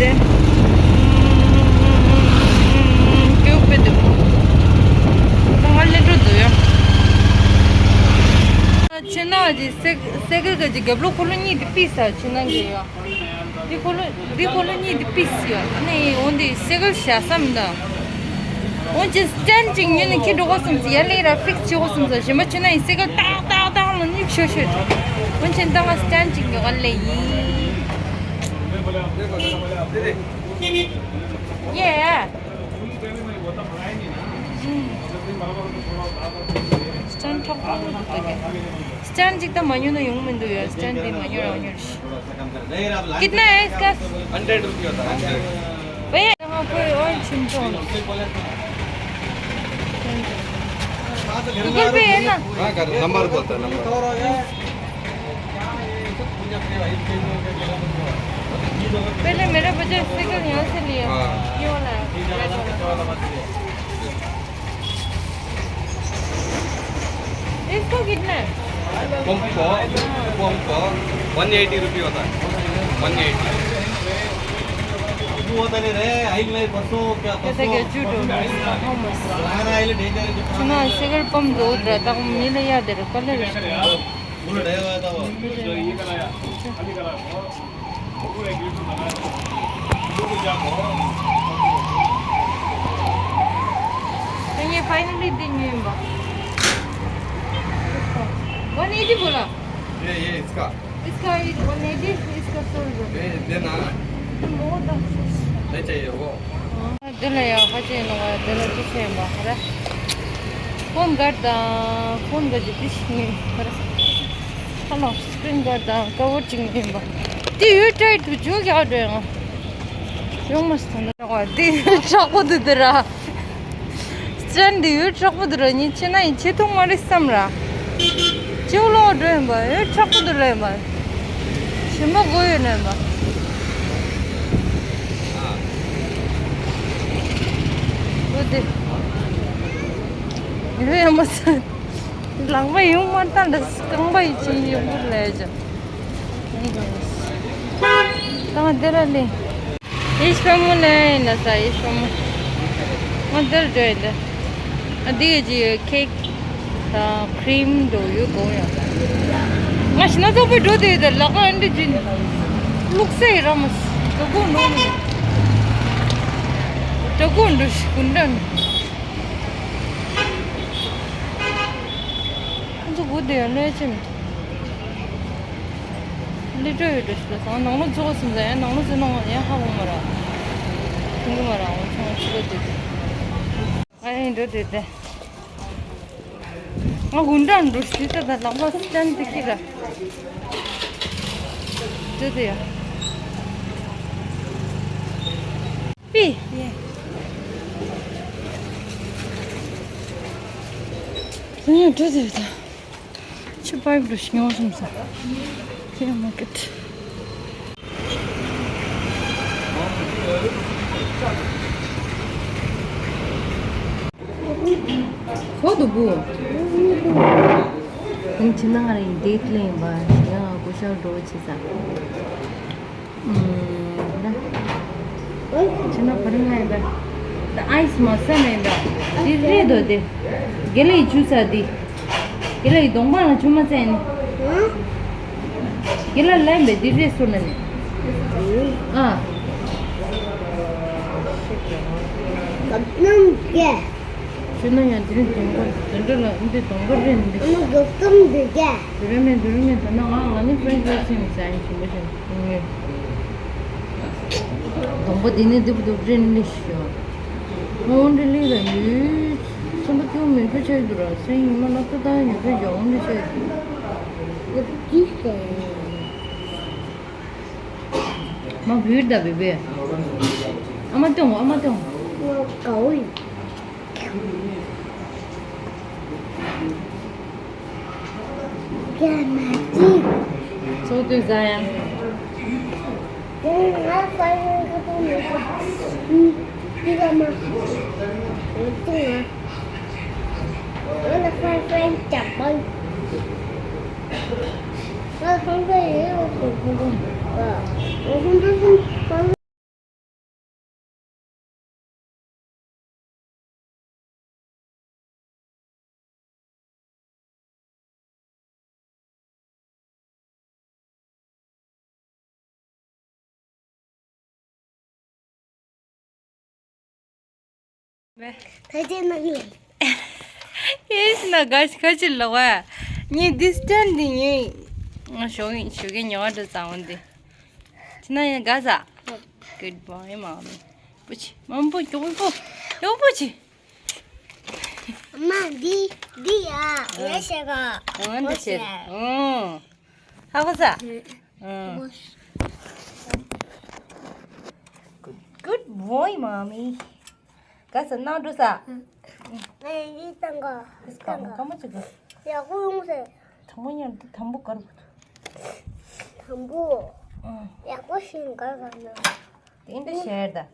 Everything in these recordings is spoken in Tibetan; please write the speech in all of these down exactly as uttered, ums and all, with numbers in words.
རེད། ཀེའུ་པེ་དེ་མོ། ང་ལེན་འགྲོ་འདུག་ཡ། ཆེ་ན་ཅི་སེ་སེ་གལ་ག་ཅི་རྒྱབ་ལོགས་འཁོར་ལོ་གཉིས་དེ་ཕིག་སི་ཆེ་ན་གི་ཡ། འདི་འཁོར་ལོ་འདི་འཁོར་ལོ་གཉིས་དེ་ཕིག་སི་ཡ། ཨ་ནི་འོན་ཏེ་སེ་གལ་བཞག་བསམ་ད། འོན་ཅི་སི་ཊེན་ཌི་ཅིག་ཉོས་ནས་འཁྱེར་འགྲོ་དགོས་བསམ་སི་ཡ་ལེ་ར་ཕིག་སི་བྱེད་དགོས་བསམ་སི་གཞན་པ་ཆེ་ན་ཡི་སེ་གལ་ཏག་ཏག་ཏག་ལ་སྙིགས་ཤོད་ཤོད། འོན་ཅི་ད་ང་སི་ཊེན་ཌི་ཅིག་ཉོ་ག་ལེ་ཡིན། ཡེ། སི་ཊེན་ཌི་མཁྲེགས་པོ་འདུག་ག། སི་ཊེན་ཌི་ཅིག་ད་མ་ཉོས་ན་ཡོང་མི་འདུག་ཡ། སི་ཊེན་ཌི་དེ་མ་ཉོས་རང་ཉོས་ཤི། कितना है इसका? हंड्रेड रुपये होता है, हंड्रेड। भैया, यहाँ कोई और छिन तो। गूगल पे है ना? हाँ, कर, नंबर बोलता है, नंबर। पहले मेरा बजट फिगर यहाँ से लिया। हाँ। ये वाला है, ब्लैक वाला। इसका कितना है? पंप को, पंप को वन एटी रुपये होता है, वन एटी। वो होता नहीं रे, आई मैं परसों क्या, ये देखिए, परसों, जूडो, परसों आया था। How much? लाना है, ले, डेंजर है, जो पुराना है। सुना, सिगर पंप दो उतरा था, मिल याद है, कलर इसका। ये फाइनली दिन में बा। वन एटी बोला। ये, ये इसका। इसका वन एटी, इसका सौ रुपये। ये देना। मोटा। नहीं चाहिए वो। ཨ། འདི་ལ་ཡང་ཁ་ཆེ་ནོ་བ། འདི་ལ་ཅི་ཆེ་ཡིན་པ་ར། ཕོན་གར་དང་ཕོན་ག་ཅི་ཅི་ཞིག་ཡིན་པ་ར། ཧ་ལོ། སི་ཀྲིན་གར་དང་ཀ་བར་ཅིག་ཡིན་པ། དེ་ཡོད་ཀྲའི་དུ་ཇོ་ག་འགྲོ་ཡང་ཡོང་མ་སོང་། འདི་ཡོད་དྲག་པོ་འདུག་འདི་ར། སི་ཀྲིན་འདི་ཡོད་དྲག་པོ་འདུག་ར། ཉིན་ཆེ་ན་ཡིན་ཆེ་ཐུང་མ་རེད་བསམ་ར། ཅིའུ་ལོག་འགྲོ་ཡིན་པ། ཡོད་དྲག་པོ་འདུག་ལ་ཡིན་པ། ཞིམ་པོ་དགོས་ཡོད་ན་ཡིན་པ། འོ་དེ། ཡོད་ཡ་མ་ཟ། ལག་པ་ཡོང་མ་ལྟ་འདྲ། རྐང་པ་ཡི་ཆེ་ཡོང་པོ་ལས་ཅི། ད་དེ་ར་ལེ། ཡེ་ཤ་མོ་ལེ་ན་ས་ཡེ་ཤ་མོ། ང་འདིར་འགྲོ་ཡི་འདི། ཨ་འདི་གི་ཅི་ཁེག་དང་ཁྲིམ་འགྲོ་ཡོད་གོ་ཡ། ང་ཤི་ན་ཚོགས་པའི་འགྲོ་དེ་ཡོད་དེ་ལག་ཨ་འདི་ཅི་ལུག་སེ་ར་མ་སི་ཀ་གོ་ནོ་མི། ཀ་གོ་འགྲོ་ཤི་གུན་འདྲ་མི། ཁོང་ཚོ་སྒུག་བསྡད་ཡོད་ལས་ཅི་མི། ལི་ཏྲོ་ཡོད་འགྲོ་ཞིག་ལ་སང་ནང་ལོ་ཚོགས་སུ་འཛིན་ཡང་ནང་ལོ་ཚོགས་ནང་ཡང་ཧ་གོ་མ་ར། ཐུང་གི་མ་ར་འོང་ཚང་ཕྱི་ལོ་དེ་དེ། ང་ཡིན་འགྲོ་དེ་དེ། ང་དགུན་གྲང་འགྲོ་ཞིག་ད་ད་ལག་པ་སི་ཊན་ཏི་ཀི་ར། འགྲོ་དེ་ཡ། པི། ཡ། འགྲོ་དེ་ད། ཆུ་པའི་འགྲོ་ཞིག་ཡོང་སོང་ས། ཁེ་མ་ཀེ་ཊི། ཁོ་དུ་བུ། ཁོང་ཁྱིམ་ནང་ང་རེ་ཌེ་ཊི་ལེན་པ་ཡང་སྐུ་ཞབས་འགྲོ་ཆེ་ས། ཁྱིམ་ནང་ག་རེ་ང་ཡིན་པ། ད་ཨའི་སི་མ་ཟ་ནས་ད། འདི་རེད་དོ་དེ། དགེ་ལེགས་ཆུ་ས་འདི། དེ་ལ་ཡི་གདོང་པ་ལ་ཆུ་མ་བཙལ་ནི། དེ་ལ་ལན་པའི་འདི་རེད་སོ་ན་ནི། ཨ། ཆུ་ན་ཡང་དེ་རིང་གདོང་པ་དེ་འདྲ་ལ་འདི་གདོང་པ་རེད་འདི། དེ་རིང་མེད་དེ་རིང་མེད་ད་ན་ང་ང་ནི་ཕ་རན་སི་ཕ་རན་སི་ཡིན་ཟ་ཡིན་ཞིམ་པོ་ཞིམ་པོ་ངས། གདོང་པ་འདི་ནི་འདི་བུ་འདུག་རེད་ནི་ཤོ། ང་འོན་ཏེ་ལི་ལ་ཡུལ་སེམས་པ་སྐྱོ་མེད་པོ་ཆགས་འདུག་ར། སེམས་ཉི་མ་ལ་ཏོ་ཏང་ཡོད་པའི་ཡོང་འདི་ཆགས་འདུག་ཨོ་ཏི་སེ། མ་བུད་ད་བི་བི། ཨ་མ་ཏོང་ཨ་མ་ཏོང་། ང་དགའ་བོ་ཡིན། རྒྱ་མ་ཅི། ཚོགས་དུས་ཟ་ཡང་། དེ་ང་ཧྥ་རན་ཁ་ཏོ་མེད་པ། ཨུ། ཏི་ཀ་མ། འོ་ཏི་ང་། ང་ལ་ཧྥ་རན་ཧྥ་རན་ཅག་པ། ང་ཧྥ་རན་ཧྥ་རན་ཡོད་སོ་ཁོང་ཁོང་། ཨ། ཁོང་ཁོང་ཁོང་། ད་ཅི་ན་ངས། ཨེ་ཤི་ན་ག་ཤི་ཁ་ཅི་ལོག་ཨ། ངས་འདི་སི་ཊེན་ཌི་འདི་ངས་ང་ཞོགས་ཀྱི་ཞོགས་ཀྱི་ཉོ་བ་འདྲ་ཙང་འོན་ཏེ། ཅི་ན་ཡ་ག་ས། Good boy mommy. པུ་ཆི། མམ་པུ་ཀྱོག་པུ་ཀྱོག་པུ་ཆི། མ་འདི་འདི་ཡ་ཡ་ཤ་ག་འོན་ཏེ་ཆེ། ཨོ། ཧ་གོ་ས། ཨོ། Good, good boy mommy. ག་ས་ནང་འགྲོ་ས། ཨེ་ཡི་ཏང་ག་ཏང་ག་མ་ཅིག་ག་ཡག་པོ་ཡོང་ཟེར། དང་པོ་ཉར་དུ་དང་པོ་གར་བུ་དུ། དང་པོ། ཡག་པོ་ཞིག་གར་ག་ན། དེ་འདྲ་བཤད་ད།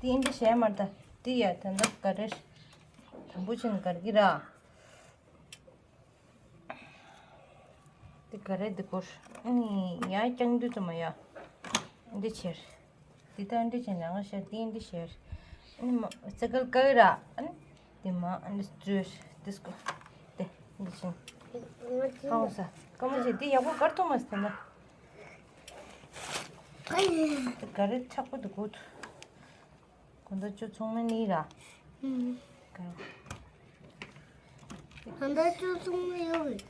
དེ་འདྲ་བཤད་མ་ད། དེ་ཡ་དེ་འདྲ་ག་རེ། དང་པོ་ཆེན་གར་གི་ར། དེ་ག་རེ་འདི་སྐོར། ཨ་ནི་ཡ་རྐྱང་དུས་ཙམ་མ་ཡ། འདི་ཆེར། འདི་ལྟར་འདི་བྱས་ན་ང་ཤ་འདི་འདི་ཤར། ཨ་ནི་མ་ཙི་གལ་བཀག་ར། ཨ་ནི་འདི་མ་ཨ་ནི་བཙོས་འདི་སྐོར། དེ་འདི་ཆེན། ཧང་ས་ཀ་མ་ཅི་འདི་ཡག་པོ་གར་ཐུབ་མ་སི་ཐ་ན། འདི་ག་རེ་ཆག་པོ་འདུག་གོ། གོང་ད་ཅོ་ཚོང་མི་ནི་ར། ཨུམ། ག་གོང་ད་ཅོ་ཚོང་མི་ཡོད་རེད།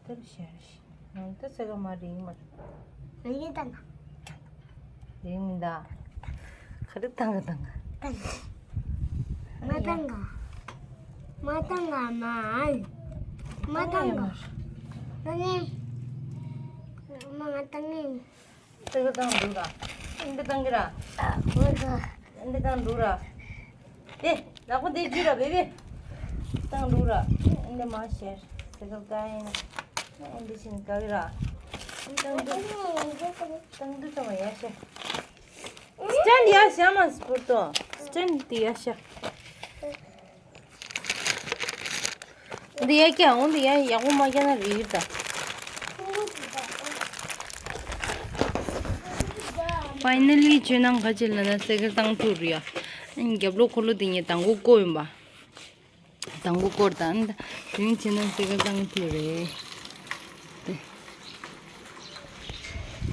དེར་ཤར་ཤི། ནང་ད་ཚེ་ག་མ་རིང་མ། རིང་ད་ན། རིང་མི་ད། ཁ་རི་ཏང་ག་ཏང་ག་ཏང་ག་མ་ཏང་ག་མ་ཏང་ག་མ་ཏང་ག་ཏང་ངེ་མ་ཏང་ངེ། ཚེ་ག་བཏང་འདུག་ར། འདི་བཏང་གི་ར། འདི་བཏང་འདུག་ར། དེ་ལག་པ་དེ་བརྒྱུད་ར་བེ་བེ། བཏང་འདུག་ར། འདི་མ་ཤེར། ཚེ་ག་བཀག་ཡིན་ན། འདི་བཞིན་བཀག་གི་ར། འདི་བཏང་འདུག་བཏང་འདུག་ཙམ་ཡ་ཤེར། སི་ཊེན་ཌི་ཡ་ཤ་མ་སི་པོར་ཏོ། སི་ཊེན་ཌི་ཡ་ཤ། འདི་ཡ་ཀྱང་འོང་འདི་ཡ་ཡག་པོ་མ་རྒྱག་ན་རིག་ད། ཕའི་ནལ་ལི་ཇོ་ནང་ག་ཅི་ལ་ན་སེ་གལ་བཏང་ཐུབ་རེད་ཡ། རྒྱབ་ལོགས་འཁོར་ལོ་འདི་ངས་དང་པོ་བཀོག་ཡིན་པ། དང་པོ་བཀོག་ད་དུང་ཆེ་ན་སེ་གལ་བཏང་ཐུབ་རེད།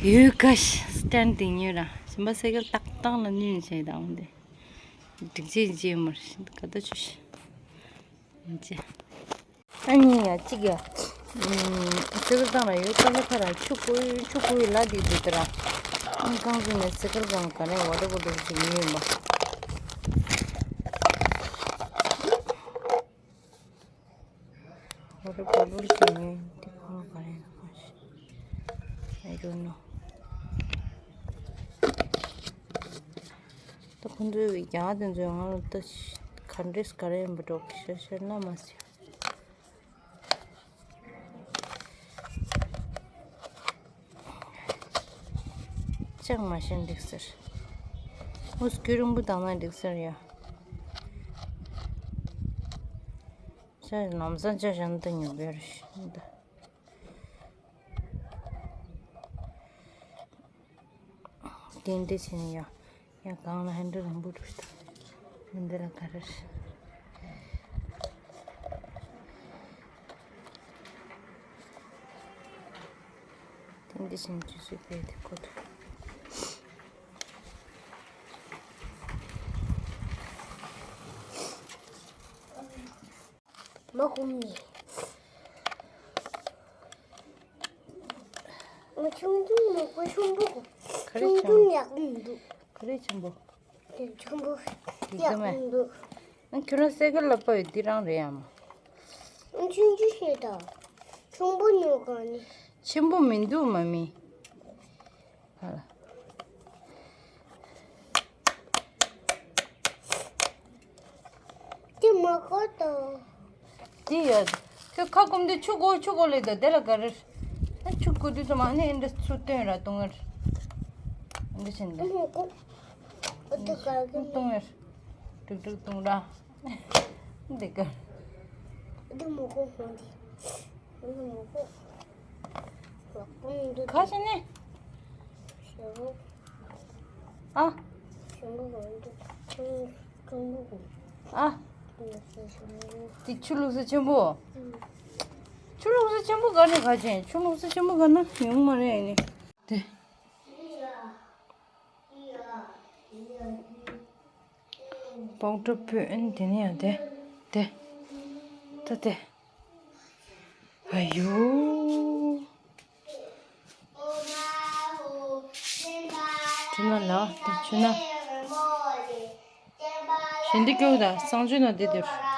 ཡོད་ཀ་ཤི་སི་ཊེན་ཌི་འདི་ཉོས་ར་གཞན་པ་སེ་གལ་ཏག་ཏག་ལ་ནུས་བྱས་ད་འོང་འདི། སྒྲིག་ཆས་ཅི་མར་ག་ད་ཆུ་ཤི། ཨ་ནི་ཡ་གཅིག་ཡ། ཨུམ། སེ་གལ་བཏང་ལ་ཡོད་ཀ་ལ་ཁ་ར་ཆུ་ཀོ་ཆུ་ཀོ་ལ་དེ་དེ་ལྟར། ཨ་ནི་རྐང་བཙུགས་ནས་སེ་གལ་གང་ག་ནས་ཝ་ཊར་བོ་ཊལ་ཞིག་ཉོས་ཡིན་པ། ཝ་ཊར་བོ་ཊལ་ཞིག་ཉོས་དེ་གང་ག་ནས་ན་ཁོ་ཤི། I don't know. ད་ཁོང་ཚོའི་རྒྱ་དེ་ཚོས་ང་ལ་ད་ག་འདྲས་ག་རེ་ཡིན་པ་འགྲོ་གི་ཤར་ཤར་ན་མ་ཟེར། ཅང་མ་ཤེས་འགྲིག་ཟེར། ཨུ་སྐུ་རིང་པོ་བཏང་ན་འགྲིག་ཟེར་ཡ། ཅ་ལམ་སང་ཅ་ཞན་ད་ཉོ་བེར་ཤིན་ད། དེ་འདྲ་བྱས་ནས་ཡ། ཡ་གང་ལ་ཧན་འདྲ་རིང་པོ་འགྲོ་ཤི་ད། འདི་ལ་ག་རེ་རེད། དེ་འདྲ་བྱས་ནས་ཅི་སུས་སྤེལ་ཏེ་གོ་ཐུབ། མ་ཁུམ་ནི། ང་ཆུང་ཆུང་མ་ཁོ་ཆུང་པོ། ག་རེ་ཆུང་ཆུང་ཆུང་ཡག་པོ་མི་འདུག་ག་རེ་ཆེན་པོ། དེ་ཆུང་པོ་ཡག་པོ་མི་འདུག་ཨ་ཁྱོད་རང་སེ་གལ་ལ་པ་ཡོད་འདི་རང་རེད་ཡ་མ། ཨ་ཆུང་ཆུང་ཞིག་དང་། ཆུང་པོ་ཉོ་ག་ནི། ཆེན་པོ་མི་འདུག་མ་མི། ཧ་ལ། དེ་མ་གོ་དང་། དེ་ཡོད། ཁྱོད་ཁ་སྐོམ་དུས་ཆུ་གོ་ཆུ་གོ་ལས་ད་དེ་ལ་ག་རེ། ཨ་ཆུ་གོ་དུས་ཙམ་ཨ་ནི་འདི་ཚུར་བཏོན་ར་བཏུང་ངར། འདི་བཞིན་དུ། མ་གོ། ཨ་དེ་ག་གི་བཏུང་ངར། ཀྲིག་ཀྲིག་བཏུང་ར། འདི་ག། འདི་མ་གོ་ཧོན་འདི། འདི་མ་གོ། ལག་པ་མི་འདུག་ཁ་ཤ་ནི། ཞེ་པོ། ཨ། ཞེ་པོ་གོ་འདུག་ཁྱུང་ཁྱུང་པོ་གོ་ཨ། ཁྱུང་ཞེ་ཞེ་པོ། དེ་ཆུ་ལུག་ས་ཆེན་པོ། ཨུམ། ཆུ་ལུག་ས་ཆེན་པོ་ག་ནས་ག་ཅན། ཆུ་ལུག་ས་ཆེན་པོ་ག་ན་ཡོང་མ་རེད་ཨ་ནི། དེ། པའོ་ཏྲོ་སྤུན་དེ་ནས་ཡང་དེ། དེ། ད་དེ། ཨ་ཡོ། ཆུ་ན་ལ་དེ་ཆུ་ན། ཞིན་དི་ཀྱོག་ད་གསང་སྤྱོད་ན་དེ་དེར།